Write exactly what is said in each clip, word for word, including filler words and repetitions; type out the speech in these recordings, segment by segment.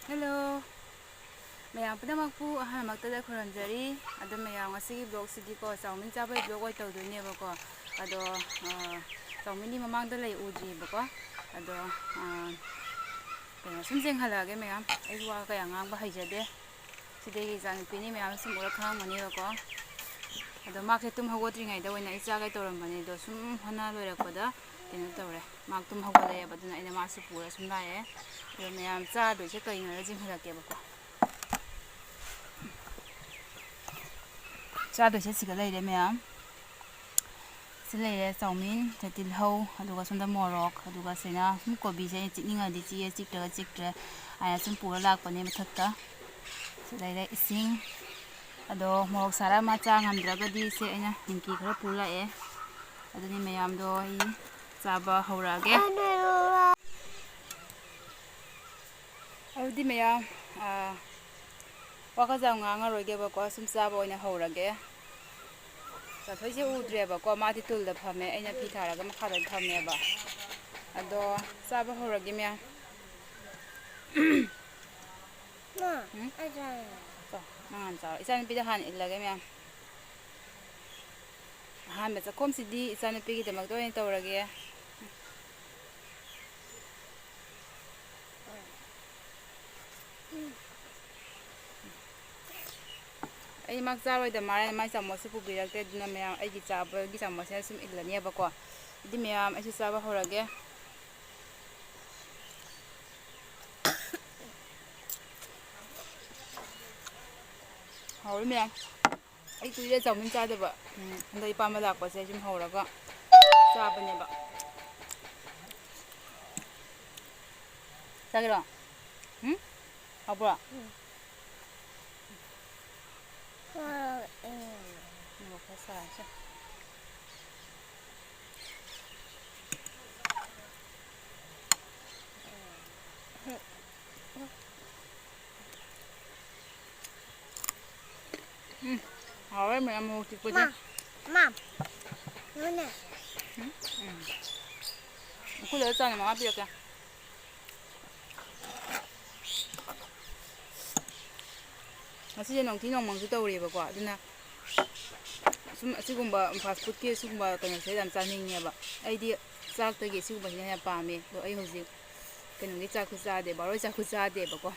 Hello, ꯃꯌꯥꯝ ꯄꯨꯝꯅꯃꯛꯄꯨ ꯑꯍꯥꯟꯕꯃꯛꯇꯗ ꯈꯨꯔꯨꯝꯖꯔꯤ꯫ ꯑꯗꯣ ꯃꯌꯥꯝ, ꯉꯁꯤꯒꯤ vlogꯁꯤꯗꯤꯀꯣ, ꯆꯥꯎꯃꯤꯟ ꯆꯥꯕꯒꯤ vlog ꯑꯣꯏꯅ ꯇꯧꯗꯣꯏꯅꯦꯕꯀꯣ꯫ ꯑꯗꯣ, ꯑ, ꯆꯥꯎꯃꯤꯟꯗꯤ ꯃꯃꯥꯡꯗ ꯂꯩ ꯎꯗ꯭ꯔꯤꯕꯀꯣ꯫ ꯑꯗꯣ, ꯑ, ꯀꯩꯅꯣ, ꯁꯨꯝ ꯆꯦꯡꯍꯜꯂꯛꯑꯒꯦ ꯃꯌꯥꯝ꯫ ꯑꯩ ꯋꯥ ꯀꯌꯥ ꯉꯥꯡꯕ ꯍꯩꯖꯗꯦ꯫ ꯁꯤꯗꯒꯤ ꯏꯆꯥꯅꯨꯄꯤꯅꯤ, ꯃꯌꯥꯝ ꯁꯨꯝ ꯎꯔ ꯈꯪꯉꯝꯒꯅꯦꯕꯀꯣ꯫ ꯑꯗꯣ ꯃꯥꯁꯦ ꯇꯨꯝ ꯍꯧꯒꯠꯇ꯭ꯔꯤꯉꯩꯗ ꯑꯣꯏꯅ ꯑꯩ ꯆꯥꯒꯦ ꯇꯧꯔꯝꯕꯅꯦ꯫ ꯑꯗꯣ ꯁꯨꯝ ꯍꯣꯠꯅ ꯂꯣꯏꯔꯛꯄꯗ ꯀꯩꯅꯣ ꯇꯧꯔꯦ, ꯃꯥ ꯇꯨꯝ ꯍꯧꯒꯠꯂꯛꯑꯦꯕ꯫ ꯑꯗꯨꯅ ꯑꯩꯅ ꯃꯥꯁꯨ ꯄꯨꯔ ꯁꯨꯝ ꯂꯥꯛꯑꯦ꯫ ꯑꯗꯣ ꯃꯌꯥꯝ ꯆꯥꯗꯣꯏꯁꯦ ꯀꯩꯅꯣꯅ ꯌꯦꯡꯍꯜꯂꯛꯀꯦꯕꯀꯣ꯫ ꯆꯥꯗꯣꯏꯁꯦ ꯁꯤꯒ ꯂꯩꯔꯦ ꯃꯌꯥꯝ꯫ ꯁꯤ ꯂꯩꯔꯦ ꯆꯧꯃꯤꯟ, ꯁꯦ ꯇꯤꯜꯍꯧ, ꯑꯗꯨꯒ ꯁꯣꯝꯗ ꯃꯣꯔꯣꯛ, ꯑꯗꯨꯒ ꯁꯤꯅ ꯁꯨꯝ ꯀꯣꯕꯤꯁꯦ ꯑꯩꯅ ꯆꯤꯛꯅꯤꯡꯉꯗꯤ ꯆꯤꯛꯑꯦ, ꯆꯤꯛꯇ꯭ꯔꯒ ꯆꯤꯛꯇ꯭ꯔꯦ꯫ ꯑꯩꯅ ꯁꯨꯝ ꯄꯨꯔ ꯂꯥꯛꯄꯅꯦ ꯃꯊꯛꯇ꯫ ꯁꯤ ꯂꯩꯔꯦ ꯏꯁꯤꯡ꯫ ꯑꯗꯣ ꯃꯣꯔꯣꯛ ꯁꯥꯔ ꯃꯥ ꯆꯥ ꯉꯝꯗ꯭ꯔꯒꯗꯤ ꯁꯦ ꯑꯩꯅ ꯅꯤꯝꯀꯤ ꯈꯔ ꯄꯨ ꯂꯥꯛꯑꯦ꯫ ꯑꯗꯨꯅꯤ ꯃꯌꯥꯝꯗꯣ ꯑꯩ ꯆꯥꯕ ꯍꯧꯔꯛꯑꯒꯦ꯫ ꯑꯗꯨꯗꯤ ꯃꯌꯥꯝ, ꯑꯥ, ꯋꯥ ꯈꯖꯥꯎ ꯉꯥꯡꯉꯔꯣꯏꯒꯦꯕꯀꯣ, ꯁꯨꯝ ꯆꯥꯕ ꯑꯣꯏꯅ ꯍꯧꯔꯒꯦ꯫ ꯆꯥꯊꯣꯏꯁꯦ ꯎꯗ꯭ꯔꯦꯕꯀꯣ, ꯃꯥꯗꯤ ꯇꯨꯜꯗ ꯐꯝꯃꯦ, ꯑꯩꯅ ꯐꯤ ꯊꯥꯔꯒ ꯃꯈꯥꯗ ꯊꯝꯃꯦꯕ꯫ ꯑꯗꯣ ꯆꯥꯕ ꯍꯧꯔꯒꯦ ꯃꯌꯥꯝ꯫ ꯃꯥ, ꯎꯝ? ꯑꯩ ꯆꯥꯔꯦ꯫ ꯆꯥꯎ, ꯅꯪ ꯍꯥꯟꯅ ꯆꯥꯔꯣ꯫ ꯏꯆꯥꯅꯨꯄꯤꯗ ꯍꯥꯟꯅ ꯏꯜꯂꯒꯦ ꯃꯌꯥꯝ꯫ ꯑꯍꯥꯟꯕ ꯆꯥꯛꯈꯣꯝꯁꯤꯗꯤ ꯏꯆꯥꯅꯨꯄꯤꯒꯤꯗꯃꯛꯇ ꯑꯣꯏꯅ ꯇꯧꯔꯒꯦ꯫ ꯑꯩ ꯃꯥ ꯆꯥꯔꯣꯏꯗ ꯃꯥꯜꯂꯦ, ꯃꯥꯏ ꯆꯥꯃꯁꯁꯨ ꯄꯨꯕꯤꯔꯛꯇ꯭ꯔꯦ, ꯑꯗꯨꯅ ꯃꯌꯥꯝ ꯑꯩꯒꯤ ꯆꯥꯕꯒꯤ ꯆꯥꯃꯁꯁꯤꯅ ꯁꯨꯝ ꯏꯜꯂꯅꯦꯕꯀꯣ꯫ ꯑꯗꯨꯗꯤ ꯃꯌꯥꯝ ꯑꯩꯁꯨ ꯆꯥꯕ ꯍꯧꯔꯒꯦ꯫ ꯍꯥꯎꯋꯤ ꯃꯌꯥꯝ꯫ ꯑꯩ ꯀꯨꯏꯔꯦ ꯆꯥꯎꯃꯤꯟ ꯆꯥꯗꯕ꯫ ꯎꯝ, ꯍꯟꯗꯛ ꯏꯄꯥꯝꯗ ꯂꯥꯛꯄꯁꯦ ꯁꯨꯝ ꯍꯧꯔꯒ ꯆꯥꯕꯅꯦꯕ꯫ ꯆꯥꯒꯦꯔꯣ? ꯎꯝ? ꯍꯥꯎꯕ꯭ꯔꯣ? ꯎꯝ꯫ ꯃꯣꯔꯣꯛ ꯈꯔ ꯁꯥꯔꯁꯦ꯫ ꯎꯝ, ꯍꯥꯎꯋꯦ ꯃꯌꯥꯝ ꯃꯣꯔꯣꯛ ꯆꯤꯛꯄꯁꯦ꯫ ꯃꯥ, ꯃꯥ, ꯅꯣꯏꯅꯦ꯫ ꯎꯝ, ꯎꯝ꯫ ꯑꯩꯈꯣꯏ ꯂꯣꯏꯔ ꯆꯥꯅ ꯃꯉꯥ ꯄꯤꯔꯛꯀꯦ꯫ ꯉꯁꯤꯁꯦ ꯅꯣꯡꯊꯤ ꯅꯣꯡꯃꯪꯁꯨ ꯇꯧꯔꯤꯕꯀꯣ, ꯑꯗꯨꯅ ꯁꯨꯝ ꯑꯁꯤꯒꯨꯝꯕ fast foodꯀꯤ ꯁꯤꯒꯨꯝꯕ ꯀꯩꯅꯣꯁꯦ ꯌꯥꯝ ꯆꯥꯅꯤꯡꯉꯦꯕ꯫ ꯑꯩꯗꯤ ꯆꯥꯛꯇꯒꯤ ꯁꯤꯒꯨꯝꯕꯁꯤꯅ ꯍꯦꯟꯅ ꯄꯥꯝꯃꯦ꯫ ꯑꯗꯣ ꯑꯩ ꯍꯧꯖꯤꯛ ꯀꯩꯅꯣꯒꯤ ꯆꯥꯛꯁꯨ ꯆꯥꯗꯦ, ꯕꯥꯔꯣꯏ ꯆꯥꯛꯁꯨ ꯆꯥꯗꯦꯕꯀꯣ꯫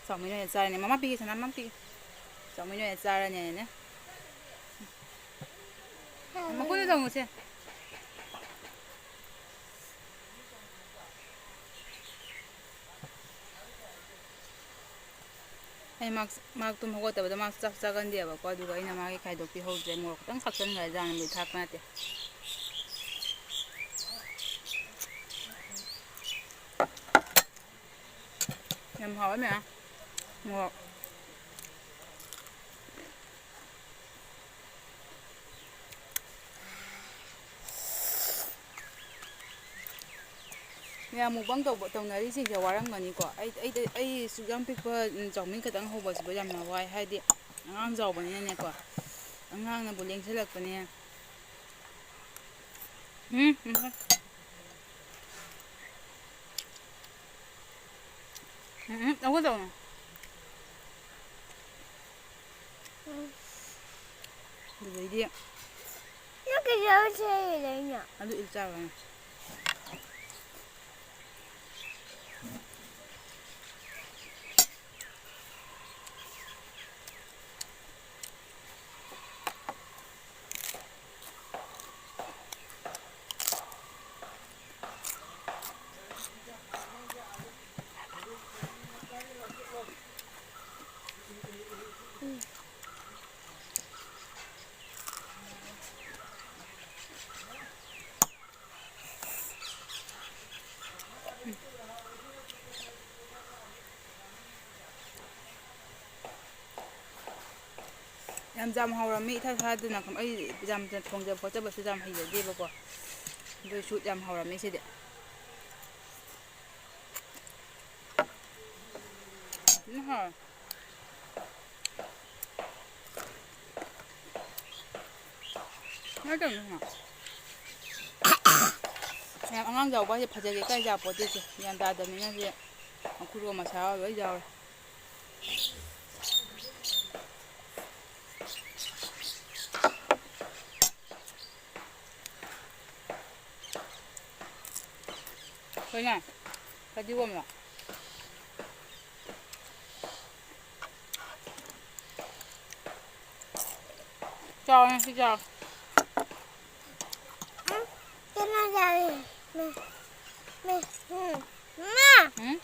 ꯆꯥꯎꯃꯩꯅ ꯑꯣꯏꯅ ꯆꯥꯔꯅꯤ꯫ ꯃꯃꯥ ꯄꯤꯒꯦ, ꯁꯅꯥ ꯃꯃꯥ ꯄꯤꯒꯦ꯫ ꯆꯥꯎꯃꯩꯅ ꯑꯣꯏꯅ ꯆꯥꯔꯅꯤꯅꯦ꯫ ꯃꯈꯨꯠꯇ ꯇꯧꯅꯨꯁꯦ꯫ ꯑꯩ ꯃꯥ, ꯃꯥ ꯇꯨꯝ ꯍꯧꯒꯠꯇꯕꯗ ꯃꯥ ꯆꯥꯛ ꯆꯥꯒꯟꯗꯦꯕꯀꯣ, ꯑꯗꯨꯒ ꯑꯩꯅ ꯃꯥꯒꯤ ꯈꯥꯏꯗꯣꯛꯄꯤꯍꯧꯗ꯭ꯔꯦ꯫ ꯃꯣꯔꯣꯛ ꯈꯤꯇꯪ ꯊꯥꯛꯆꯟꯈ꯭ꯔꯖꯥꯠꯅꯤ, ꯃꯩ ꯊꯥꯛꯄ ꯅꯠꯇꯦ꯫ ꯌꯥꯝ ꯍꯥꯎꯋꯦ ꯃꯌꯥꯝ꯫ ꯃꯣꯔꯣꯛ꯫ ꯃꯌꯥꯝ mukbang ꯇꯧꯕ, ꯇꯧꯅꯔꯤꯁꯤꯡꯁꯦ ꯋꯥꯔꯝꯒꯅꯤꯀꯣ꯫ ꯑꯩ, ꯑꯩꯗ-, ꯑꯩ ꯁꯨꯛ ꯌꯥꯝ ꯄꯤꯛꯄ, ꯎꯝ, ꯆꯥꯎꯃꯤꯟ ꯈꯛꯇꯪ ꯍꯧꯕꯁꯤꯕꯨ ꯌꯥꯝꯅ ꯋꯥꯏ, ꯍꯥꯏꯗꯤ ꯑꯉꯥꯡ ꯆꯥꯎꯕꯅꯤꯅꯅꯦꯀꯣ, ꯑꯉꯥꯡꯅꯕꯨ ꯂꯦꯡꯁꯤꯜꯂꯛꯄꯅꯦ꯫ ꯎꯝ, ꯎꯝ꯫ ꯎꯝ, ꯎꯝ, ꯂꯧꯒꯗꯧꯅꯦ꯫ ꯑꯗꯨꯗꯩꯗꯤ ꯅꯪ ꯀꯩꯗꯧꯔ ꯆꯦꯜꯂꯤꯅꯣ? ꯑꯗꯨ ꯏꯜ ꯆꯥꯔꯨꯔꯅꯨ꯫ ꯌꯥꯝ, ꯌꯥꯝ ꯍꯥꯎꯔꯝꯃꯤ, ꯏꯊꯥ ꯊꯥꯗꯅ꯫ ꯑꯩ ꯌꯥꯝꯅ ꯊꯣꯡꯖꯕ ꯈꯣꯠꯆꯕꯁꯨ ꯌꯥꯝ ꯍꯩꯖꯗꯦꯕꯀꯣ, ꯑꯗꯨꯏꯁꯨ ꯌꯥꯝ ꯍꯥꯎꯔꯝꯃꯤ ꯁꯤꯗꯤ꯫ ꯎꯝ, ꯍꯥꯎꯋꯦ꯫ ꯀꯃꯥꯏꯅ ꯇꯧꯔꯤꯅꯣ ꯁꯤꯅ? ꯌꯥꯝ ꯑꯉꯥꯡ ꯆꯥꯎꯕ ꯍꯥꯏꯁꯦ ꯐꯖꯒꯦ ꯀꯥꯏ ꯌꯥꯄꯣꯠꯇꯦ ꯏꯆꯦ꯫ ꯒ꯭ꯌꯥꯟ ꯇꯥꯗꯕꯅꯤꯅ ꯁꯤꯗ ꯃꯈꯨꯔꯣ ꯃꯁꯥ ꯂꯣꯏ ꯌꯥꯎꯔꯦ꯫ ꯀꯩꯅꯣ? ꯐꯗꯤꯒꯣꯝꯂꯣ? ꯆꯥꯎ, ꯅꯪꯁꯨ ꯆꯥꯎ꯫ ꯎꯝ, ꯀꯩꯅꯣ ꯆꯥꯔꯤ꯫ ꯃꯤ, ꯃꯤ, ꯎꯝ, ꯃꯥ! ꯎꯝ?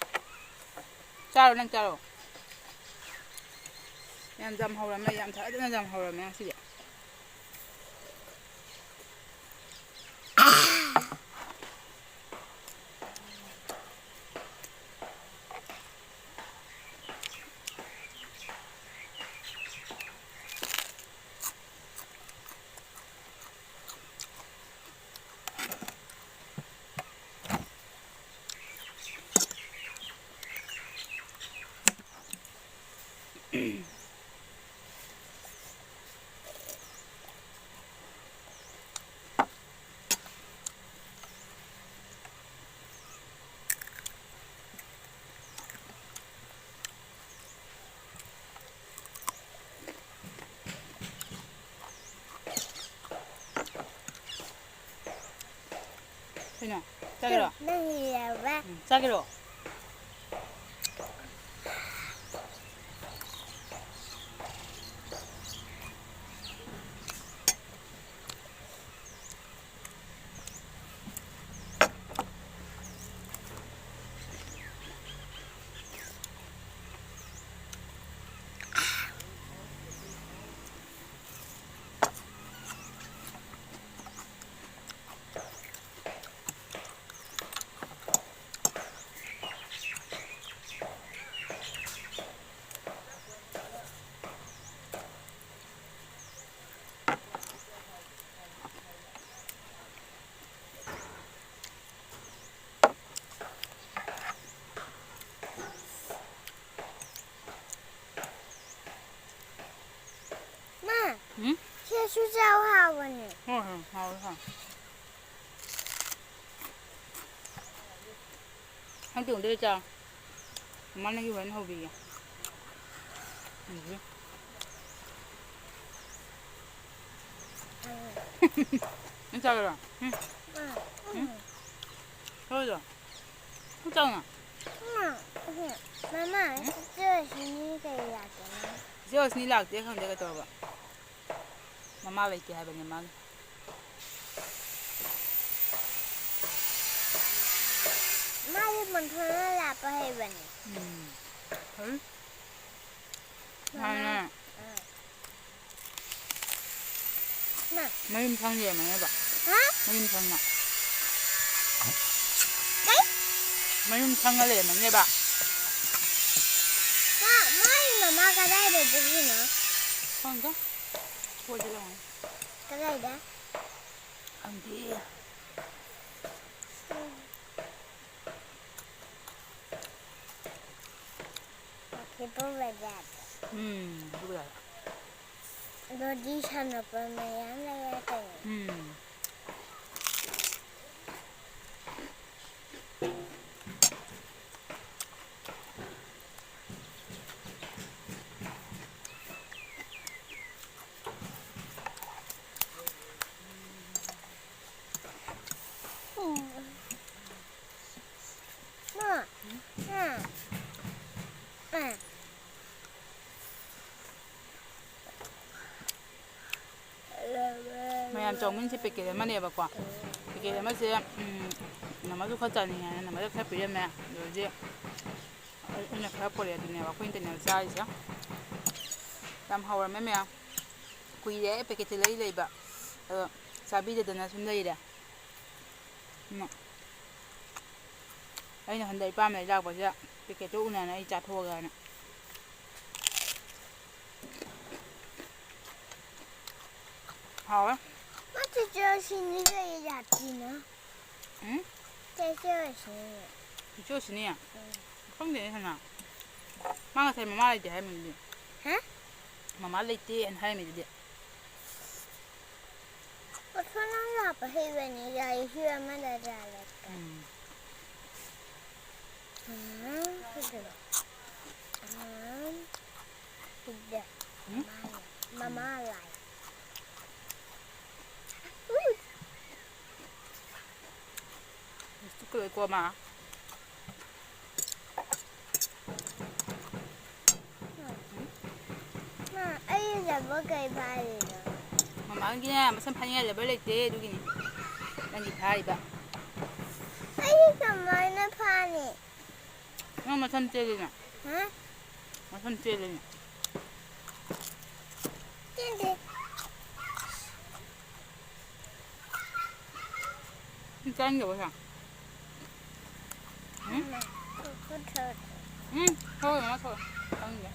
ꯆꯥꯔꯣ, ꯅꯪ ꯆꯥꯔꯣ꯫ ꯌꯥꯝ ꯌꯥꯝ ꯍꯧꯔꯝꯃꯦ, ꯌꯥꯝ ꯊꯥꯖꯅ ꯌꯥꯝ ꯍꯧꯔꯝꯃꯦ ꯉꯁꯤꯗꯤ꯫ ꯀꯩꯅꯣ? ꯆꯥꯒꯦꯔꯣ? ꯅꯪꯒꯤ ꯌꯥꯎꯕ꯫ ꯎꯝ, ꯆꯥꯒꯦꯔꯣ? ꯃꯥ, ꯎꯝ? ꯁꯤꯁꯨ ꯆꯥꯎ ꯍꯥꯎꯕꯅꯦ꯫ ꯍꯣꯏ, ꯍꯣꯏ, ꯍꯥꯎꯋꯦ, ꯍꯥꯎꯋꯦ꯫ ꯅꯪ ꯇꯣꯡꯗꯣꯏ ꯆꯥꯎ꯫ ꯃꯃꯥ ꯅꯪꯒꯤ ꯍꯣꯔꯦꯟ ꯍꯧꯕꯤꯒꯦ꯫ ꯎꯝ꯫ ꯅꯪ ꯆꯥꯒꯦꯔꯣ? ꯎꯝ꯫ ꯎꯝ꯫ ꯎꯝ꯫ ꯍꯣꯏꯗꯣ꯫ ꯆꯪꯉꯣ꯫ ꯃꯃꯥ, ꯃꯃꯥ, ꯎꯝ? ꯆꯤꯆꯦ ꯔꯣꯁꯤꯅꯤ ꯀꯩ ꯂꯥꯛꯇꯦꯅ? ꯆꯤꯆꯦ ꯔꯣꯁꯤꯅꯤ ꯂꯥꯛꯇꯦ, ꯈꯪꯗꯦ ꯀꯩꯗꯧꯔꯕ꯫ ꯃꯃꯥ ꯂꯩꯇꯦ ꯍꯥꯏꯕꯅꯦ ꯃꯥꯒꯤ꯫ ꯃꯥꯗꯤ ꯃꯟꯊꯣꯏꯅ ꯂꯥꯛꯄ ꯍꯩꯕꯅꯦ꯫ ꯎꯝ꯫ ꯍꯩ꯫ ꯃꯥꯅꯦ꯫ ꯃꯥ꯫ ꯃꯌꯨꯝ ꯁꯪ ꯂꯩꯔꯝꯃꯅꯦꯕ꯫ ꯍꯥ? ꯃꯌꯨꯝ ꯁꯪꯅ꯫ ꯀꯩ? ꯃꯌꯨꯝ ꯁꯪꯉ ꯂꯩꯔꯝꯃꯅꯦꯕ꯫ ꯃꯥ, ꯃꯥꯒꯤ ꯃꯃꯥ ꯀꯗꯥꯏꯗ ꯆꯠꯈꯤꯅꯣ? ꯈꯪꯗꯦ꯫ ꯀꯣꯏ ꯆꯠꯂꯝꯒꯅꯤ꯫ ꯀꯗꯥꯏꯗ? ꯈꯪꯗꯦ꯫ ꯎꯝ꯫ ꯍꯤꯞꯄ ꯕꯖꯥꯔꯗ꯫ ꯎꯝ, ꯍꯤꯞꯄ ꯕꯖꯥꯔꯗ꯫ ꯑꯗꯨꯗꯤ ꯁꯥꯟꯅꯄꯣꯠ ꯃꯌꯥꯝ ꯂꯩꯔꯦ ꯀꯩꯅꯣ꯫ ꯎꯝ꯫ ꯎꯝ꯫ ꯃꯥ, ꯃꯥ, ꯃꯥ꯫ ꯃꯌꯥꯝ ꯆꯥꯎꯃꯤꯟꯁꯦ ꯄꯦꯀꯦꯠ ꯑꯃꯅꯦꯕꯀꯣ꯫ ꯄꯦꯀꯦꯠ ꯑꯃꯁꯦ, ꯎꯝ, ꯅꯃꯁꯨ ꯈꯔ ꯆꯥꯅꯤꯡꯉꯦ ꯍꯥꯏꯅ ꯅꯃꯗ ꯈꯔ ꯄꯤꯔꯝꯃꯦ꯫ ꯑꯗꯨꯗꯤ ꯑꯩꯅ ꯈꯔ ꯄꯣꯔꯛꯑꯦ ꯑꯗꯨꯅꯦꯕ ꯑꯩꯈꯣꯏ ꯏꯟꯇꯔꯅꯦꯜ ꯆꯥꯔꯤꯁꯦ꯫ ꯌꯥꯝ ꯍꯥꯎꯔꯝꯃꯦ ꯃꯌꯥꯝ꯫ ꯀꯨꯏꯔꯦ ꯑꯩ ꯄꯦꯀꯦꯠꯁꯦ ꯂꯩ ꯂꯩꯕ꯫ ꯑꯗꯣ ꯆꯥꯕꯤꯗꯗꯅ ꯁꯨꯝ ꯂꯩꯔꯦ꯫ ꯎꯝ꯫ ꯑꯩꯅ ꯍꯟꯗꯛ ꯏꯄꯥꯝ ꯂꯩ ꯂꯥꯛꯄꯁꯤꯗ ꯄꯦꯀꯦꯠꯇꯣ ꯎꯅꯅ ꯑꯩ ꯆꯥꯊꯣꯛꯑꯒꯦꯅ꯫ ꯍꯥꯎꯋꯦ꯫ ꯃꯥ ꯆꯤꯆꯦ ꯁꯤꯅꯤ ꯀꯩ ꯌꯥꯇꯤꯅꯣ? ꯎꯝ? ꯆꯤꯆꯦ ꯁꯤꯅꯤ꯫ ꯆꯤꯆꯦ ꯁꯤꯅꯤ? ꯎꯝ꯫ ꯈꯪꯗꯦꯅꯦ ꯁꯅꯥ꯫ ꯃꯥ ꯉꯁꯥꯏ ꯃꯃꯥ ꯂꯩꯇꯦ ꯍꯥꯏꯔꯝꯃꯤꯗꯨꯗꯤ꯫ ꯍꯥ? ꯃꯃꯥ ꯂꯩꯇꯦꯅ ꯍꯥꯏꯔꯝꯃꯤꯗꯨꯗꯤ꯫ ꯑꯣꯊꯣꯔꯅ ꯂꯥꯛꯄ ꯍꯩꯕꯅꯤ, ꯌꯥꯏ, ꯍꯤ ꯑꯃꯗ ꯂꯥꯜꯂꯛꯀꯦ꯫ ꯎꯝ꯫ ꯎꯝ, ꯁꯤꯗ꯫ ꯎꯝ, ꯁꯤꯗ꯫ ꯎꯝ? ꯃꯃꯥ ꯂꯥꯛꯑꯦ꯫ ꯎꯝ꯫ ꯂꯤꯞꯁꯇꯤꯛꯀ ꯂꯣꯏ ꯀꯣꯝꯃ꯫ ꯐꯥꯔꯤꯅꯣ? ꯃꯃꯥꯒꯤꯅꯦ, ꯃꯁꯝ ꯐꯥꯅꯤꯡꯉꯥꯏ ꯂꯕꯔ ꯂꯩꯇꯦ, ꯑꯗꯨꯒꯤꯅꯤ ꯅꯪꯒꯤ ꯐꯥꯔꯤꯕ꯫ ꯑꯩꯗꯤ ꯀꯃꯥꯏꯅ ꯐꯥꯅꯤ? ꯅꯪ ꯃꯁꯝ ꯇꯦꯜꯂꯤꯅ꯫ ꯍꯥ? ꯃꯁꯝ ꯇꯦꯜꯂꯤꯅ꯫ ꯇꯦꯟꯗꯦ꯫ ꯆꯥꯅꯤꯡꯗꯕ ꯁꯥ꯫ ꯎꯝ? ꯎꯝ, ꯊꯣꯛꯑꯣꯏ, ꯃꯃꯥ ꯊꯣꯛꯑꯣꯏ꯫ ꯆꯥꯅꯤꯡꯗꯦ꯫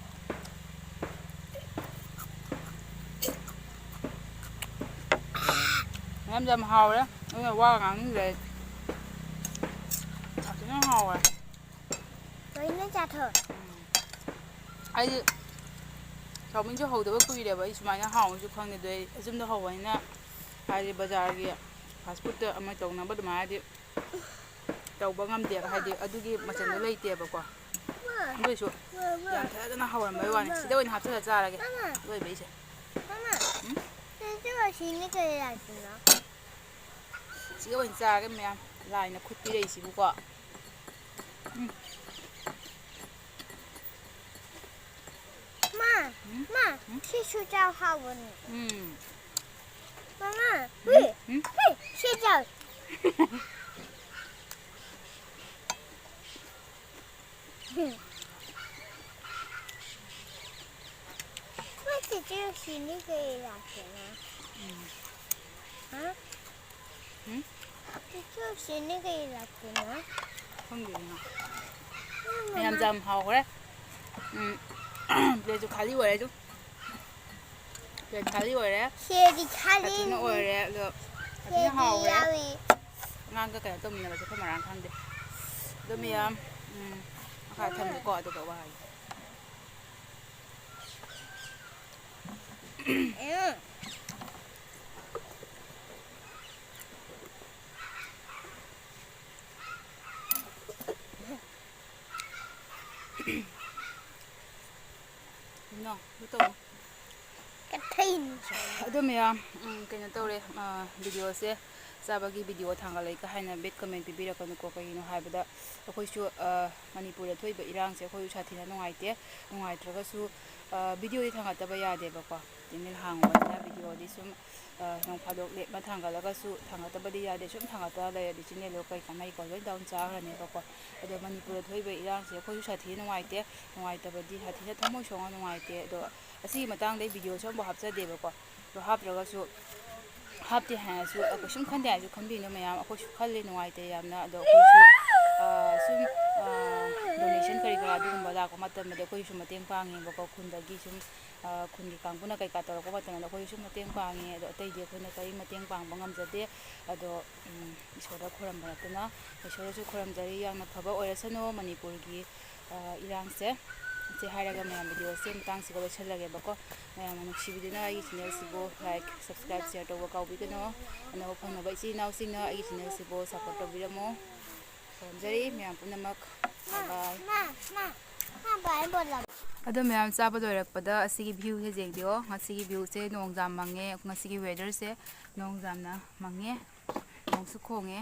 ꯌꯥꯝ, ꯌꯥꯝ ꯍꯥꯎꯔꯦ꯫ ꯑꯗꯨꯅ ꯋꯥ ꯉꯥꯡꯅꯤꯡꯗ꯭ꯔꯦ ꯑꯩ꯫ ꯌꯥꯝ ꯊꯤꯅ ꯍꯥꯎꯔꯦ꯫ ꯂꯣꯏꯅ ꯆꯥꯊꯣꯛ꯫ ꯎꯝ꯫ ꯑꯩꯗꯤ ꯆꯥꯎꯃꯤꯟꯁꯨ ꯍꯧꯗꯕ ꯀꯨꯏꯔꯦꯕ꯫ ꯑꯩ ꯁꯨꯃꯥꯏꯅ ꯍꯥꯎꯅꯤꯁꯨ ꯈꯪꯗꯦ꯫ ꯑꯗꯣ ꯑꯩ ꯑꯆꯨꯝꯗ ꯍꯧꯕꯅꯤꯅ, ꯍꯥꯏꯗꯤ ꯕꯖꯥꯔꯒꯤ fast food ꯑꯃ ꯇꯧꯅꯕ ꯑꯗꯨꯃꯥꯏꯅꯗꯤ ꯇꯧꯕ ꯉꯝꯗꯦꯕ꯫ ꯍꯥꯏꯗꯤ ꯑꯗꯨꯒꯤ ꯃꯆꯜꯗꯣ ꯂꯩꯇꯦꯕꯀꯣ꯫ ꯃꯥ, ꯑꯗꯨꯏꯁꯨ ꯃꯥ, ꯃꯥ, ꯌꯥꯝ ꯐꯖꯅ ꯍꯧꯔꯝꯕꯩ ꯋꯥꯅꯤ꯫ ꯃꯥ, ꯁꯤꯗ ꯑꯣꯏꯅ ꯍꯥꯞꯆꯤꯜꯂ ꯆꯥꯔꯒꯦ꯫ ꯃꯥ, ꯂꯣꯏꯕ ꯑꯩꯁꯦ꯫ ꯃꯥ, ꯎꯝ? ꯁꯤꯁꯨ ꯑꯁꯤꯅꯤ ꯀꯩ ꯂꯥꯛꯇꯣꯏꯅꯣ? ꯁꯤꯒ ꯑꯣꯏꯅ ꯆꯥꯔꯒꯦ ꯃꯌꯥꯝ꯫ ꯂꯥꯏꯅ ꯈꯨꯠ ꯄꯤꯔꯛꯏꯁꯤꯕꯨꯀꯣ꯫ ꯎꯝ꯫ ꯃꯥ, ꯎꯝ? ꯃꯥ, ꯎꯝ? ꯁꯤꯁꯨ ꯆꯥꯎ ꯍꯥꯎꯕꯅꯤ꯫ ꯎꯝ꯫ ꯃꯃꯥ, ꯎꯝ? ꯍꯨꯏ, ꯎꯝ? ꯍꯨꯏ, ꯁꯤ ꯆꯥꯎ꯫ ꯃꯥ ꯆꯤꯆꯦ ꯁꯤꯅꯤ ꯀꯩ ꯂꯥꯛꯇꯣꯏꯅꯣ? ꯎꯝ꯫ ꯍꯥ? ꯎꯝ? ꯆꯤꯆꯦ ꯁꯤꯅꯤ ꯀꯩ ꯂꯥꯛꯇꯣꯏꯅꯣ? ꯈꯪꯗꯦ ꯏꯃꯥ꯫ ꯎꯝ, ꯃꯌꯥꯝ ꯃꯃꯥ꯫ ꯌꯥꯝ ꯍꯥꯎꯈ꯭ꯔꯦ꯫ ꯎꯝ꯫ ꯄ꯭ꯂꯦꯠꯁꯨ ꯈꯥꯂꯤ ꯑꯣꯏꯔꯦ ꯑꯗꯨ꯫ ꯄ꯭ꯂꯦꯠ ꯈꯥꯂꯤ ꯑꯣꯏꯔꯦ꯫ ꯁꯤꯗꯤ ꯈꯥꯂꯤ꯫ ꯁꯥꯊꯤꯅ ꯑꯣꯏꯔꯦ ꯑꯗꯣ ꯁꯥꯊꯤꯅ ꯁꯤꯗꯤ ꯍꯥꯎꯈ꯭ꯔꯦ꯫ ꯌꯥꯎꯏ꯫ ꯑꯉꯥꯡꯒ ꯀꯩꯅꯣ ꯇꯧꯃꯤꯟꯅꯕꯁꯦ ꯑꯩꯈꯣꯏ ꯃꯔꯥꯡ ꯈꯪꯗꯦ꯫ ꯑꯗꯣ ꯃꯌꯥꯝ, ꯎꯝ, ꯃꯈꯥ ꯊꯝꯒꯦꯀꯣ, ꯑꯗꯨꯒ ꯋꯥ ꯍꯥꯏꯒꯦ꯫ ꯀꯩꯅꯣ? ꯑꯗꯨ ꯇꯧꯅꯨ꯫ ꯀꯊꯩꯅꯤ꯫ ꯑꯗꯨ ꯃꯌꯥꯝ, ꯎꯝ, ꯀꯩꯅꯣ ꯇꯧꯔꯦ, ꯑ, video ꯁꯦ ꯆꯥꯕꯒꯤ ꯚꯤꯗꯤꯑꯣ ꯊꯥꯡꯒꯠꯂꯛꯏꯒ ꯍꯥꯏꯅ ꯕꯦꯗ ꯀꯃꯦꯟ ꯄꯤꯕꯤꯔꯛꯀꯅꯨꯀꯣ꯫ ꯀꯩꯒꯤꯅꯣ ꯍꯥꯏꯕꯗ ꯑꯩꯈꯣꯏꯁꯨ, ꯑ, ꯃꯅꯤꯄꯨꯔꯗ ꯊꯣꯛꯏꯕ ꯏꯔꯥꯡꯁꯦ ꯑꯩꯈꯣꯏꯁꯨ ꯁꯥꯊꯤꯅ ꯅꯨꯡꯉꯥꯏꯇꯦ꯫ ꯅꯨꯡꯉꯥꯏꯇ꯭ꯔꯒꯁꯨ, ꯑ, ꯚꯤꯗꯤꯑꯣꯗꯤ ꯊꯥꯡꯒꯠꯇꯕ ꯌꯥꯗꯦꯕꯀꯣ꯫ ꯆꯦꯅꯦꯜ ꯍꯥꯡꯕꯅꯤꯅ ꯚꯤꯗꯤꯑꯣꯗꯤ ꯁꯨꯝ, ꯑ, ꯅꯣꯡ ꯐꯥꯗꯣꯛ ꯂꯦꯞꯅ ꯊꯥꯡꯒꯠꯂꯒꯁꯨ ꯊꯥꯡꯒꯠꯇꯕꯗꯤ ꯌꯥꯗꯦ꯫ ꯁꯨꯝ ꯊꯥꯡꯒꯠꯇ ꯂꯩꯔꯗꯤ ꯆꯦꯅꯦꯜꯗꯣ ꯀꯩ ꯀꯥꯟꯅꯩꯀꯣ, ꯂꯣꯏ ꯗꯥꯎꯟ ꯆꯥꯈ꯭ꯔꯅꯦꯕꯀꯣ꯫ ꯑꯗꯣ ꯃꯅꯤꯄꯨꯔꯗ ꯊꯣꯛꯏꯕ ꯏꯔꯥꯡꯁꯦ ꯑꯩꯈꯣꯏꯁꯨ ꯁꯥꯊꯤꯅ ꯅꯨꯡꯉꯥꯏꯇꯦ꯫ ꯅꯨꯡꯉꯥꯏꯇꯕꯗꯤ ꯁꯥꯊꯤꯅ ꯊꯃꯣꯏ ꯁꯣꯛꯅ ꯅꯨꯡꯉꯥꯏꯇꯦ꯫ ꯑꯗꯣ ꯑꯁꯤꯒꯤ ꯃꯇꯥꯡꯗ ꯑꯩ ꯚꯤꯗꯤꯑꯣꯁꯨ ꯑꯃꯐꯥꯎ ꯍꯥꯞꯆꯗꯦꯕꯀꯣ꯫ ꯑꯗꯣ ꯍꯥꯞꯇ꯭ꯔꯒꯁꯨ, ꯍꯥꯞꯇꯦ ꯍꯥꯏꯔꯁꯨ, ꯑ, ꯀꯩꯁꯨꯝ ꯈꯟꯗꯦ ꯍꯥꯏꯔꯁꯨ ꯈꯟꯕꯤꯅꯨ ꯃꯌꯥꯝ꯫ ꯑꯩꯈꯣꯏꯁꯨ ꯈꯜꯂꯤ, ꯅꯨꯡꯉꯥꯏꯇꯦ ꯌꯥꯝꯅ꯫ ꯑꯗꯣ ꯑꯩꯈꯣꯏꯁꯨ, ꯑ, ꯁꯨꯝ, ꯑ, ꯗꯣꯅꯦꯁꯟ ꯀꯔꯤ ꯀꯔꯥ ꯑꯗꯨꯒꯨꯝꯕ ꯂꯥꯛꯄ ꯃꯇꯝꯗ ꯑꯩꯈꯣꯏꯁꯨ ꯃꯇꯦꯡ ꯄꯥꯡꯉꯦꯕꯀꯣ꯫ ꯈꯨꯟꯗꯒꯤ ꯁꯨꯝ, ꯑ, ꯈꯨꯟꯒꯤ ꯀꯥꯡꯕꯨꯅ ꯀꯩꯀꯥ ꯇꯧꯔꯛꯄ ꯃꯇꯝꯗ ꯑꯩꯈꯣꯏꯁꯨ ꯃꯇꯦꯡ ꯄꯥꯡꯉꯦ꯫ ꯑꯗꯣ ꯑꯇꯩꯗꯤ ꯑꯩꯈꯣꯏꯅ ꯀꯔꯤ ꯃꯇꯦꯡ ꯄꯥꯡꯕ ꯉꯝꯖꯗꯦ꯫ ꯑꯗꯣ, ꯎꯝ, ꯏꯁꯣꯔꯗ ꯈꯨꯔꯨꯝꯕ ꯅꯠꯇꯅ꯫ ꯏꯁꯣꯔꯗꯁꯨ ꯈꯨꯔꯨꯝꯖꯔꯤ, ꯌꯥꯝꯅ ꯐꯕ ꯑꯣꯏꯔꯁꯅꯨ ꯃꯅꯤꯄꯨꯔꯒꯤ, ꯑ, ꯏꯔꯥꯡꯁꯦ꯫ ꯁꯤ ꯍꯥꯏꯔꯒ ꯃꯌꯥꯝ ꯚꯤꯗꯤꯑꯣꯁꯦ ꯃꯇꯥꯡꯁꯤꯒ ꯂꯣꯏꯁꯤꯜꯂꯒꯦꯕꯀꯣ꯫ ꯃꯌꯥꯝꯅ ꯅꯨꯡꯁꯤꯕꯤꯗꯨꯅ ꯑꯩꯒꯤ ꯆꯦꯅꯦꯜꯁꯤꯕꯨ ꯂꯥꯏꯛ, ꯁꯕꯁꯀ꯭ꯔꯥꯏꯕ, ꯁꯤꯌꯔ ꯇꯧꯕ ꯀꯥꯎꯕꯤꯒꯅꯨ꯫ ꯑꯅꯧꯕ ꯐꯪꯅꯕ ꯏꯆꯤꯜ ꯏꯅꯥꯎꯁꯤꯡꯅ ꯑꯩꯒꯤ ꯆꯦꯅꯦꯜꯁꯤꯕꯨ ꯁꯞꯄꯣꯔꯠ ꯇꯧꯕꯤꯔꯝꯃꯨ꯫ ꯈꯨꯔꯨꯝꯖꯔꯤ ꯃꯌꯥꯝ ꯄꯨꯝꯅꯃꯛ꯫ ꯕꯥꯏ ꯕꯥꯏ꯫ ꯑꯗꯣ ꯃꯌꯥꯝ ꯆꯥꯕ ꯂꯣꯏꯔꯛꯄꯗ ꯑꯁꯤꯒꯤ ꯚ꯭ꯌꯨꯁꯦ ꯌꯦꯡꯕꯤꯌꯣ꯫ ꯉꯁꯤꯒꯤ ꯚ꯭ꯌꯨꯁꯦ ꯅꯣꯡ ꯌꯥꯝ ꯃꯪꯉꯦ꯫ ꯉꯁꯤꯒꯤ ꯋꯦꯗꯔꯁꯦ ꯅꯣꯡ ꯌꯥꯝꯅ ꯃꯪꯉꯦ꯫ ꯅꯣꯡꯁꯨ ꯈꯣꯡꯉꯦ꯫